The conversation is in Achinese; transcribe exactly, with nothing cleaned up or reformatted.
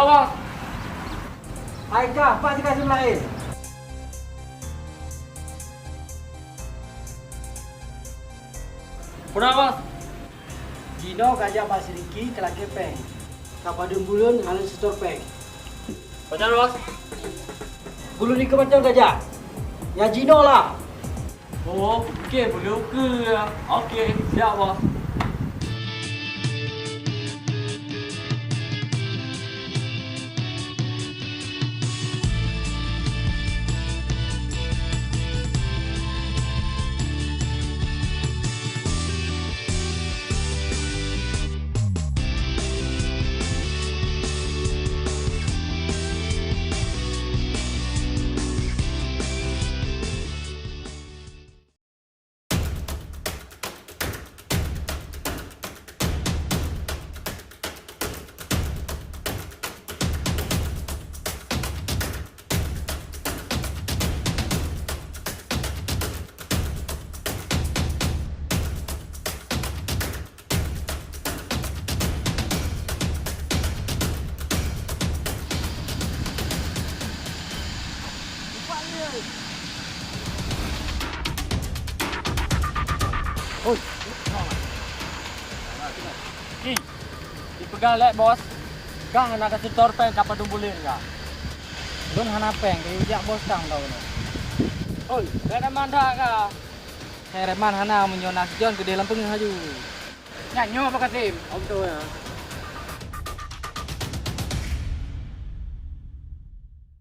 Bos. Hai kah, pat sikasém laén? Peue na, Bos? Jinoe gajah bak si Riki keu lakée péng. Ka padum buleuen hana jiseutôt péng. Pajan, Bos? Buleuen nyoe keuh pajan gajah. Nyang jinoe lah. Oh, oke, buleuen ukeue. Oke, siap, Bos. Hei, dipeugah lé bos, kah hana ka seutôt péng ka padum buleuen kah? Lôn hana péng, kayue jak bos tang droeneuh. Oi, preman that kah? Hai preman hana, meunyoe na sijon keudeh lam peungeuh aju. Nyan nyoe Pak Kasim, oh beutôi ya.